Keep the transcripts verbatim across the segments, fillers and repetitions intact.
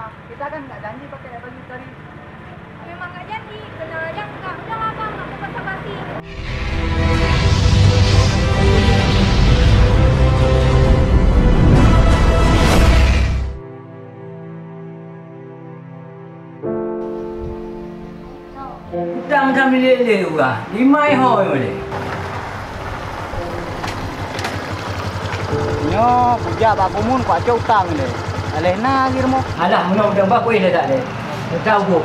Kita kan nggak janji pakai baju tadi. Memang nggak janji, kena aja nggak udah abang, nggak basa-basi. Utang ka milék lé ureueng, limai ho nyoe lé. Nyoe kujak bak kumun kuacoe utang lé. Aléh na lagèe rumoh. Alah, meunoe udang bah kuéh lé dak lé. Teuka ubôh.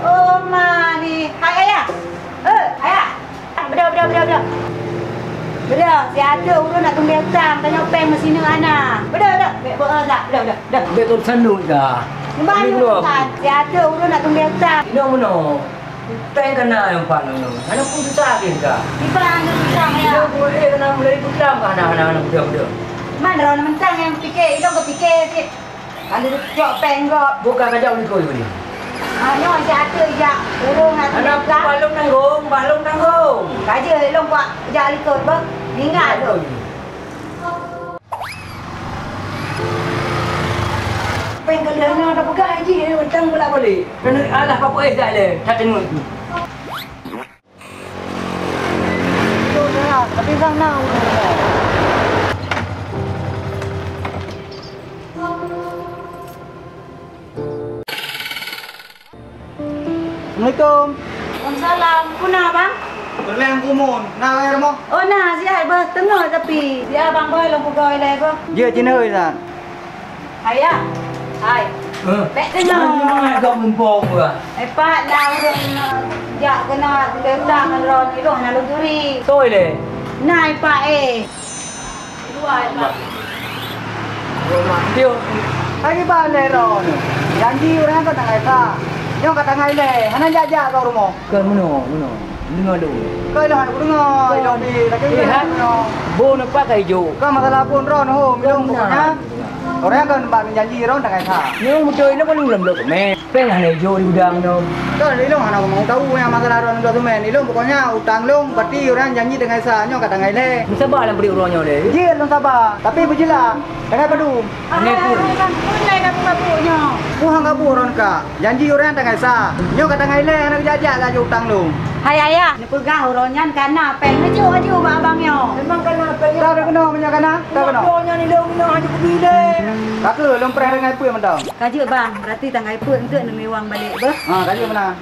Oh, ma ni. Hai, ayah. Eh, ayah. Beudôh, beudôh, beudôh, beudôh. Beudôh, siat teuk ureueng nak tunggé utang, tanyoe péng meusineuk hana. Beudôh, beudôh. Bèk beuet dak. Beudôh, beudôh, beudôh. Bèk keu sanut dah. Nibak ni bukan. Siat teuk ureueng nak tunggé utang. Inong meunoe. Péng ka na nyang pat nyoe. Hana pun susah lagèe ka. Nibak ni susah, ya. Inong pun, eh, hana mulai utang ka hana, hana, hana, beudôh, beudôh. Man droeneuh mantong nyang pike, inong ka pike cit. Ka lheueh cok péng gob. Buka kajak u likot nyoe. Ah, nyoe siat teuk jak ureueng hana. Anak balong tanggong, balong tanggong. Ka jeuet lôn kuat jak likot beuh. Ingat lôn. Péng ka lheueh na tapeugah jih, eh, utang bolak-balik. Keuneuk alah ka peuéh dak lé, that teungeut. Tapi sang na ureueng. Assalamualaikum. Waalaikumsalam. Peue na, Bang? Peureulèe kumun. Na hai rumoh? Oh, na, siat beuh teungoh tapi. Siat Bang beuh lôn peugah ilèe beuh. Jeuet jinoe, San. Hai, ya. Hai. Eh. Bèk teungoh. Mana kau mumpung gua? Eh, pat na ureueng jak keunoe utang ngon droeneuh, ilôn hana lôn turi. Soe lé? Na, eh, pat, eh. Di luwa, eh, pat. Yo. Hai, kiban lé droeneuh. Janji ureueng ka tanggai sa. Nyoe ka tanggai lhèe, hana jak-jak keu rumoh. Kon meunoe, meunoe. Deungoe lôn. Kon lôn hana kudeungoe, ilôn pih lagèe nyan meunoe. Bôn apa ka ijok? Kon masalah bôn droeneuh ho, ilôn pokoknya. Ureueng kan bak janji droeneuh tanggai sa. Nyoe beutôi ilôn kan lôn lom blok seumén. Péng hana ijok di gudang nyoe. Kon ilôn hana mau tahu nyang masalah droeneuh blok seumén. Ilôn pokoknya utang lôn, berarti ureueng janji tanggai sa, nyoe ka tanggai lhèe. Beusaba lam peurit uroe nyoe lé. Jeuet lôn saba, tapi beujeulaih. Tanggai padum. Hai, hai, hai, hai, hai, hai, hai, hai, hai, hai, hai, hai, hai, hai, hai. Peue han gabuh droeneuh ka? Janji ureueng tanggai sa. Nyoe ka tanggai lhèe hana geujak-jak laju utang lôn. Hai ayah, neupeugah uroe nyan ka na péng, neujok aju bak abang nyoe. Memang ka na péng nyoe. Ka keunoe meunyoe ka na, ka keunoe. Nyoe nyan ilôn, ilôn hana kubi lé. Ka keuh lôn preh tanggai peuet mantong. Ka jeuet bang, berarti tanggai peuet enteuk neumi wang balek beuh. Ha, ka jeuet meunan.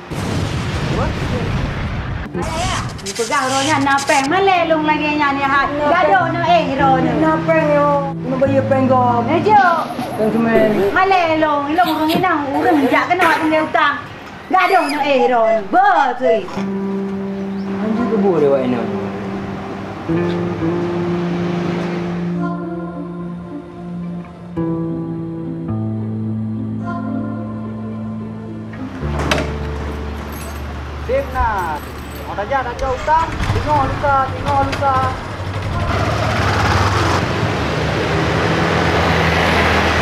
Hai ayah, neupeugah uroe nyan na péng, malèe lôn lagèe nyan ya hai. Gadôh neuéh droeneuh. Na péng nyoe. Keuneuk bayeue péng gob. Neujok. Péng seumén. Malèe lôn, ilôn ureueng inong, ureueng jak keunoe tunggé utang. Gadôh neuéh droeneuh. Beutôi. Hanjeuet keubuet lé awak inong. Sim na. Mau tajak tajak utang, singoh lusa, singoh lusa.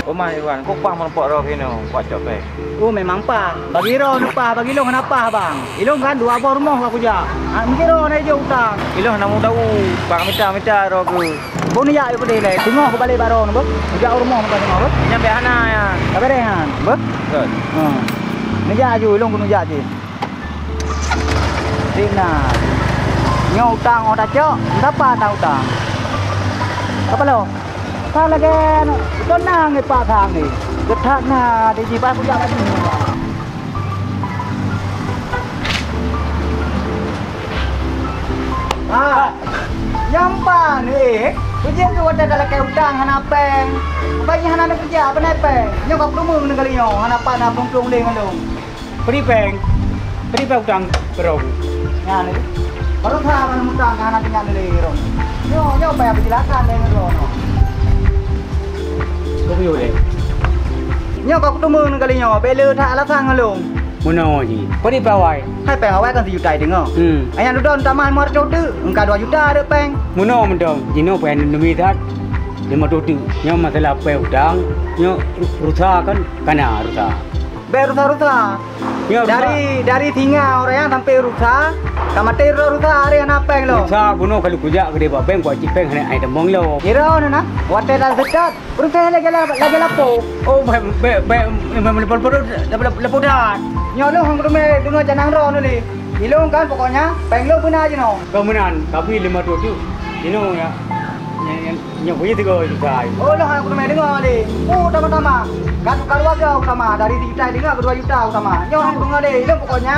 Omah Iwan, kok pah meureumpok droe keunoe, kuat cok péng. Oh, memang pah. Bagi droe pah, bagi lôn hana pah, Bang. Ilôn kan dua boh rumoh ka kujak. Ah, mungkin droe na ijok utang. Ilôn hana mudawu, bang mita-mita droe keu. Bôh neujak yue keudeh lé, teungoh kubalek bak droeneuh beuh. Kujak u rumoh meuka teungoh beuh. Nyan bèk hana nyan. Ka beureh nyan, beuh? Beutôi. Ha. Neujak aju, ilôn keuneuk jak jih. Dik na. Nyoe utang oh tacok, sapa na utang? Kapalo? Ka lagèe nyoe, beutôi na ngipak sang ni. Geuthat na di jih, bah kujak laju. Ah, nyang ban, eh. Peue jeuet keu watèe talakèe utang hana péng. Bak jih hana neukeurija, peue na péng. Nyoe ka peudeumeung neugali nyoe, hana pat na peuntunggeng lé ngon lôn. Peue péng? Peue péng utang keudroe? Nyan, eh. Baroesa ban utang ka hana teuingat lé lôn. Nyoe, nyoe payah peujeulasan lé ngon lôn. Keu peue lé? Nyoe ka peudeumeung neugali nyoe, bèk le that alasan ngon lôn. Meunoe jih. Peue pawai? Hai péng awai kan sijuta teungoh. Hmm. Ayah dudoe tamah limong reutôh teuk, engka dua juta rot péng. Meunoe mantong, jinoe péng neumi that limong reutôh teuk. Nyoe masalah péng utang, nyoe ru-, rusa kan, kana rusa. Bèk rusa-rusa. Ya, rusa. Dari, dari singa ureueng sampai rusa, ka maté droe rusa, ari hana péng lom. Rusa bunoe ka lheueh kujak keudéh bak bank, kucit péng hana ai tamong lom. Kira na, na, watèe taseutôt, rusa lagèe la-, lagèe lapor. Oh, bèk, bèk, bèk, bèk, bèk, lapor, lapor, lapor that. Nyoe lôn hana kuteumé deungö canang droeneuh lé. Ilôn kan pokoknya péng lôn beuna jinoe. Keu meunan, tapi lima ratus juta. Jinoe ya. Nyan, nyan, nyan, bui tiga juta. Oh, lôn hana kuteumé deungö lé. Oh, tamah-tamah. Ka, ka dua go tamah. Dari sijuta deungö keu dua juta tamah. Nyoe hana kudeungö lé. Ilôn pokoknya.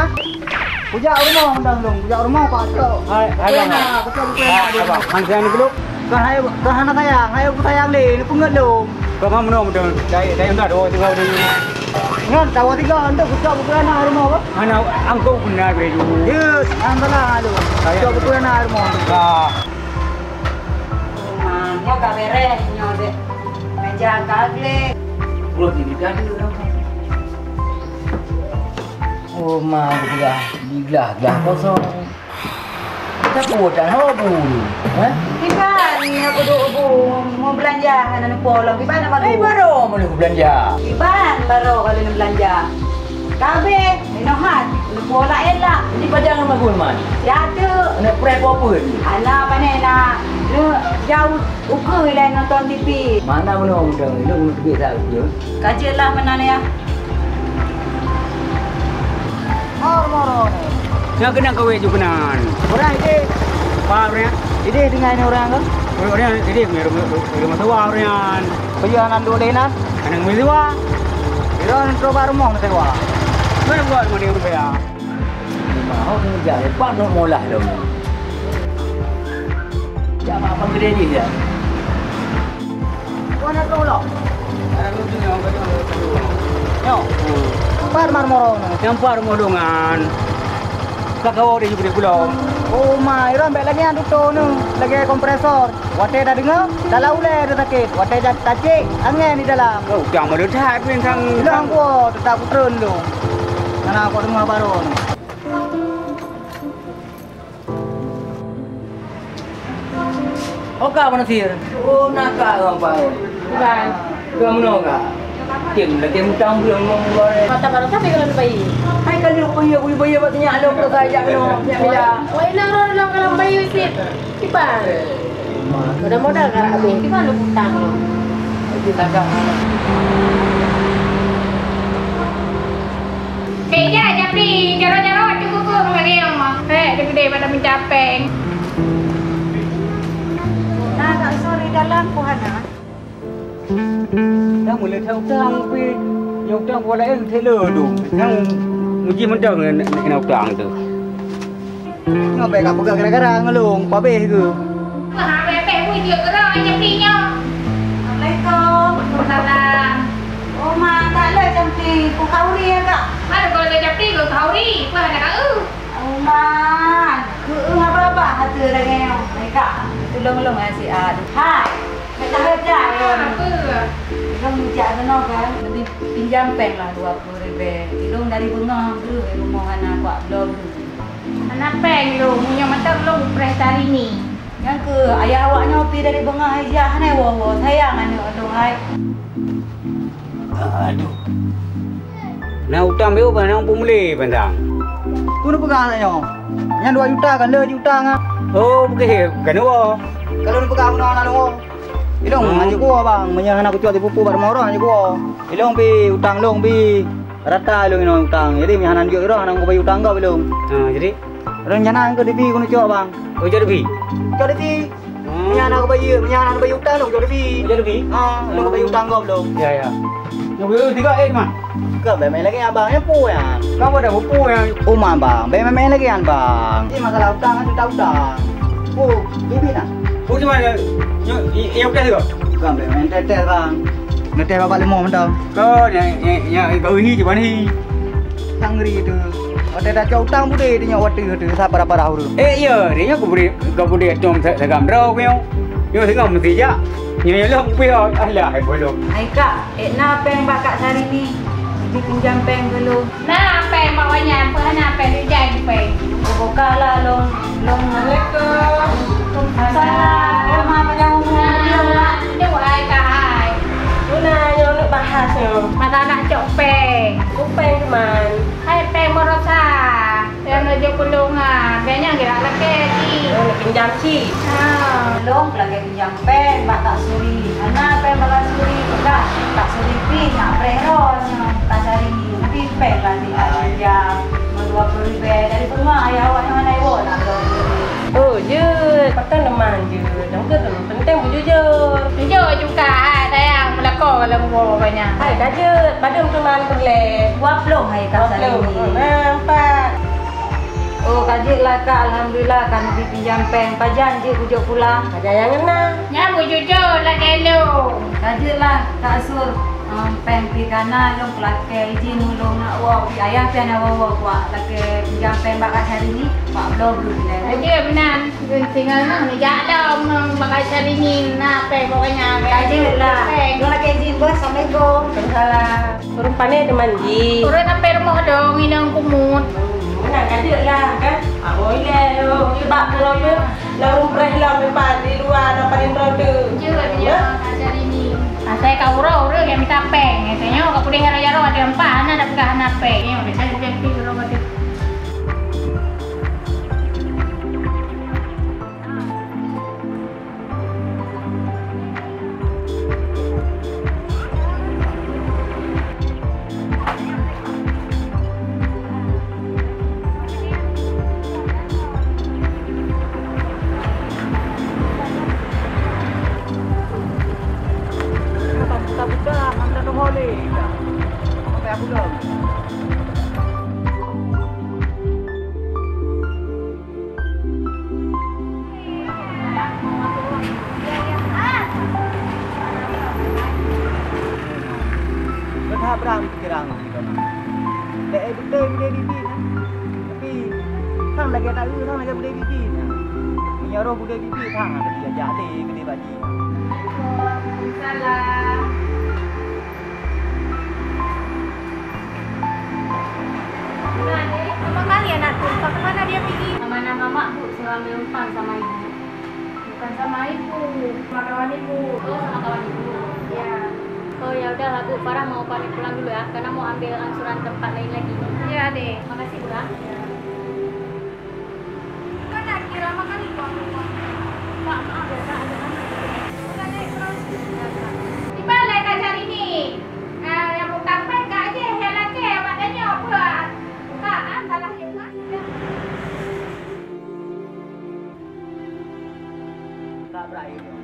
Kujak rumoh undang lôn. Kujak rumoh, Pak Cok. Hai, hai, Bang. Beutôi na, beutôi, beutôi na. Hai, Abang. Han sayang dulu. Kah hai, kah hana sayang. Hai, aku sayang lé. Ni peungeut lôn. Kah meunoe, meunoe. Dai, dai, enggak, dua, tiga, dua. Ngon, tawa tiga, untuk buka, buka anak rumah apa? Anak angkau benar, Bre. Yes, yang salah, aduh. Saya buka, buka anak rumah. Ah. Rumah, nyoe ka bèrèh, nyoe dek. Meja ka gleh. Udah tinggi tadi orang. Oh, ma, diglah, diglah, glah kosong. Sapeue tan ho bu, eh? Iban, aku duk bu, mau belanja, hana neupo lom. Iban nama ai, bu? Baru mau belanja. Iban, baru kali ni belanja. Kabeh, inohat, neupo lah elak. Di padang rumah gue, man. Ya tu. Anak preh popun. Anak panen nak, nak jauh. Ukeue ilèe nonton T V. Mana meunoe mudeng, ilôn meuteubit that ukeue. Ka jeuet lah meunan ya. Mor, mor, mor. Nyang keunong kawé ju keunan. Ureueng idéh. Pak ureueng. Idéh tinggai ni ureueng ke? Ureueng idéh, rumah sewa ureueng. Peue hana duek lé nan? Hana meusewa. Droeneuh trok bak rumoh meusewa. Mana buat rumah dengan rupiah? Lima hok ngeujak leupah lom molah lom. Jak mak abang keudè jih ya. Wan atau lom. Nyoe. Pat mar morong nyoe. Nyang pat rumoh dongan. Ka kawoe di jih pulo. Oh ma, iron bèk lagèe nyan tutoe nyoe, lagèe kompresor. Watèe tadeungö, dalam ulèe teuh sakét. Watèe ta-, tacék, angèn di dalam. Oh, udang meuleudhat pih sang. Bilang kuwoe, teutap kutreun lôn. Hana kudeungö baroe nyoe. Oh, ka Nasir. Oh, na ka, Bang. Bukan. Ka meunoe ka. Tim lagi mutang belum memulai. Mata baru tapi kalau bayi. Hai, kalau bayi, bayi, bayi, buat nyak lo, kalau saya nyak lo, nyak bila. Wah, ini orang dalam bayi sit. Kiban. Modal-modal ka habéh. Kiban lôn utang lôn. Lagi tagak. Bèk jak Japri, jaroe-jaroe cukup keu meungadang mah. Bèk geude-geude pada meucapèng. Nah, nak sorry dalam ku hana. Dah mula utang pih. Nyang utang pih laén thèe le dum. Nyang muji mantong na utang tu. Nyoe bèk kapeugah gara-gara ngon lôn, pabéh keuh. Wah, bèk-bèk bui jeuet keudroe nyang pi nyoe. Assalamualaikum. Waalaikumsalam. Oh, ma, tak le cantik. Ku khauri ya, Kak? Mana kalau ada cantik, ku khauri. Wah, ada kau. Oh, ma, keu apa-apa hati lagi nyoe. Hai, Kak, tulong-tulong ya si Ad. Hai. Kata kerja ya. Apa? Tulong mijak kena kan. Lebih pinjam peng lah dua puluh ribu. Tulong dari bunga tu, rumah anak kuat belum. Hana pèng lôn, meunyoe mantong lôn preh Syahrini. Nyang keu ayah awak nyoe pi dari beungoh ijak hana woe-woe, sayang aneuk lôn hai. Aduh. Na utang beu bang, na peumulé bang. Peue neupeugah aneuk nyoe? Nyan dua juta kan le jiutang ah. Oh, bukeh kan woe. Kalau neupeugah meunoe na lôn woe. Ilong hana jeuet kuwoe bang, meunyoe hana kucok sipupu bak rumoh ureueng hana jeuet kuwoe. Ilong pi utang lôn pi. Rata lôn inoe utang. Jadi, meunyoe hana jok droe, hana kubayeue utang gob lôn. Ha, jadi? Rencana keu Devi keuneuk cok, Bang. Oh, cok Devi? Cok Devi. Hmm. Meunyoe hana kubayeue, meunyoe hana kubayeue utang lôn, cok Devi. Cok Devi? Ha, lôn kubayeue utang gob lôn. Ya, ya. Nyoe tiga eh, Man. Ka bèk main lagèe nyan, Bang. Nyan peue nyan? Ka pada peue nyan? Oh, man, Bang. Bèk main-main lagèe nyan, Bang. Ini masalah utang, kan, utang. Oh, Devi nah. Oh, cuma ya, ya, ya, udah juga. Ka bèk main tètè, Bang. Ngeteh babah leumo mantong. Ka, nya, nya, nya, ka uhi cuman hi. Sangri tu. Watèe tacok utang budé, tanyoe watèe tu, sa parah-parah ureueng. Eh, iya, tanyoe ka budé, ka budé tom sa-, sagam droe ku nyoe. Nyoe singoh meusti jak. Nyoe, nyoe lôn pih, alah, hai bolong. Hai, Kak, ék na pèng bak Kak Syahrini. Jipinjam pèng keu lôn. Na pèng bak awak nyan, peue hana pèng, jijak jih pèng. Buka lah lôn, lôn. Waalaikumsalam. Salam, Oma, panjang umur. Nah, dia, Mak. Jauh hai, Kak, hai. Guna nyoe neuk bahas nyoe. Masalah cok pèng. Cok pèng. Pinjam cit. Ha, lôn lakèe pinjam péng bak Kak Suri. Hana péng bak Kak Suri, peugah Kak Suri pih nak preh droe nyoe Kak Sari. Tapi péng lah tinggai pinjam. Meudua puluh ribèe dari bunga ayah awak nyoe hana iwoe nak lôn. Oh, jeuet. Pakon teuma jeuet. Nyang keu teuma penting beujujur. Jujur juga, hai, sayang, meulakoe lam woe banyak. Hai, ka jeuet. Padum teuma peureulèe? Dua ploh, hai, Kak Sari. Dua ploh. Nampak. Oh, ka jeuet lah, Kak. Alhamdulillah, ka neubi pinjam péng. Pajan jeuet kujok pulang? Pajan nyang na. Nyan beujujur lagèe lôn. Ka jeuet lah, Kak Sur. Em, péng pih ka na, lôn peulakèe izin ulôn nak woe. Ayah pih hana woe-woe, kuwak lakèe pinjam péng bak Kak Syahrini, empat ploh beuh lé. Ka jeuet meunan. Tinggai na, neujak lom ngon bak Kak Syahrini, na péng pokoknya. Ka jeuet lah. Lôn lakèe izin, Bos. Assalamualaikum. Waalaikumsalam. Ureueng pané teuma jih. Ureueng sampai rumoh dong, inong kumut. Meunan ka jeuet lah, kan? Abah ilèe, oh, sebab keurau tu, na ureueng preh lom dipat di luwa, na paling droe tu. Jeuet, ya, Kak Syahrini. Asai ka uroe ureueng nyang mita péng. Tanyoe ka pudeh jaroe-jaroe, ada empat, hana, ada peugah hana péng. Nyoe, saya jadi ureueng mati. Buka-buka, mana tu boleh? Sampai aku dah. Beuthat brat pikiran lôn sigoe na. Dek, eh, beutôi beudé bibi na. Tapi, sang lagèe taeu, sang lagèe beudé bibi na. Meunyoe roh beudé bibi, sang lagèe jijak lé, beudé bak jih. Waalaikumsalam. Nah, Dek, sama kali anak tu. Entah ke mana dia pergi. Sama anak mamak, Bu, suruh ambil umpan sama ibu. Bukan sama ibu, sama kawan ibu. Oh, sama kawan ibu. Ya. Oh, ya udahlah, Bu. Farah mau pamit pulang dulu ya, karena mau ambil angsuran tempat lain lagi. Ya, Dek. Makasih, Bu, ya. Kan nak kira makan ibu aku. Pak, maaf ya, Kak, ada anak. Bukan, Dek, terus. Ya, Kak. Di mana Kak Syahrini? Ah, nyang buka péng ka jih, nyang lakèe awak tanyoe peue? Ka, ah, salah ingat. Ka brat ilôn.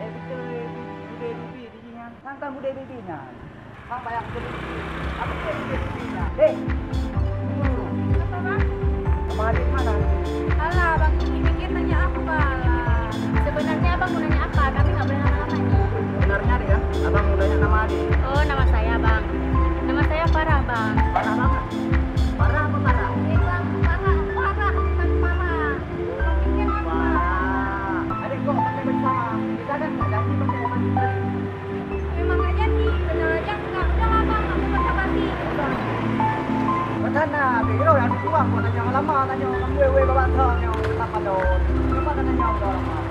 Eh, beutôi, beudé bibi di nyan. Sang kan beudé bibi nyan. Sang payah beudé bibi. Apa dia beudé bibi nyan? Hei! Apa, Bang? Abang Adit mana? Alah, Bang, pikir tanya apa lah? Sebenarnya Abang mau nanya apa? Kami nggak boleh lama-lama nih. Sebenarnya, Dek, ya, Abang mau tanya nama Adit. Oh, nama saya, Bang. Nama saya Farah, Bang. Farah banget. Farah apa Farah? Eh, Bang, Farah, Farah, bukan Farah. Abang pikir apa? Farah. Adek kok pakai baju sama? Kita kan nggak jadi pakai baju tadi. Memang nggak jadi. Benar aja nggak. Udah lah, Bang, nggak mau basa-basi. Betul. Betul nah, biro yang dua kok tanya lama, tanya orang gue, gue bawa tanya, kenapa dong? Kenapa tanya orang lama?